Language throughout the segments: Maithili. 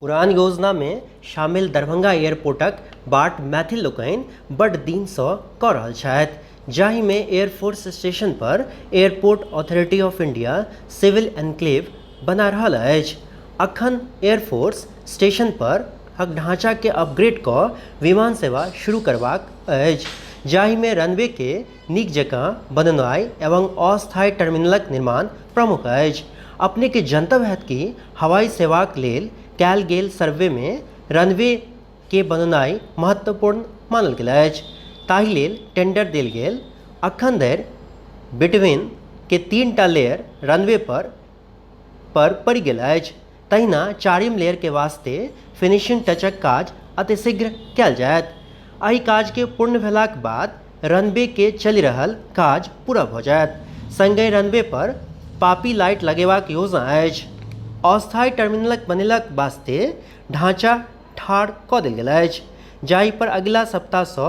उड़ान योजना मे शामिल दरभंगा एयरपोर्टक बाट मैथिल लोकनि बड्ड दिन सँ कऽ रहल छथि, जाहि मे air force station per airport authority of India civil enclave बना रहल अछि। अखन एयरफोर्स स्टेशन पर हक ढांचा के अपग्रेड कऽ विमान सेवा शुरू करबाक अछि, जाहि मे रनवे के नीक जकाँ बनेनाइ एवं अस्थायी टर्मिनलक निर्माण प्रमुख अछि। अपने के जनतब हैत कि हवाई सेवाक लेल कयल गेल सर्वे मे रनवे के बनेनाइ महत्वपूर्ण मानल गेल अछि, ताहि लेल टेंडर देल गेल। अखन धरि बिटवीन के 3टा लेयर रनवे पर पड़ि गेल अछि। तहिना चारिम लेयर के वास्ते फिनिशिंग टचक काज अतिशीघ्र कयल जायत। एहि काज के पूर्ण भेलाक बाद रनवे के चलि रहल काज पूरा भऽ जायत। संगहि रनवे पर पापी लाइट लगेबाक योजना अछि। अस्थायी टर्मिनलक बनेलाक वास्ते ढांचा ठाढ़ कऽ देल गेल अछि, जाहि पर अगिला सप्ताह सँ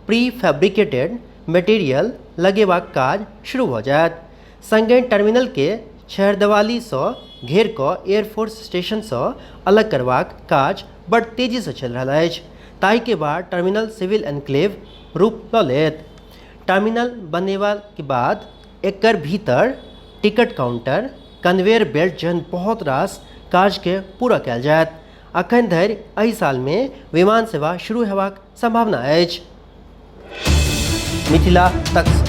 प्री फैब्रिकेटेड मटेरियल लगेबाक काज शुरू भऽ जायत। संगहि टर्मिनल के छहरदेवाली सँ घेर कऽ एयरफोर्स स्टेशन सँ अलग करबाक काज बड्ड तेजी सँ चलि रहल अछि। ताहि के बाद टर्मिनल सिविल एन्क्लेव रूप लऽ लेत। टर्मिनल बनेबा के बाद एकर भीतर टिकट काउंटर, कन्वेयर बेल्ट जेहन बहुत रास काज के पूरा कयल जायत। अखन धरि एहि साल मे विमान सेवा शुरू हेबाक संभावना अछि। मिथिला तक।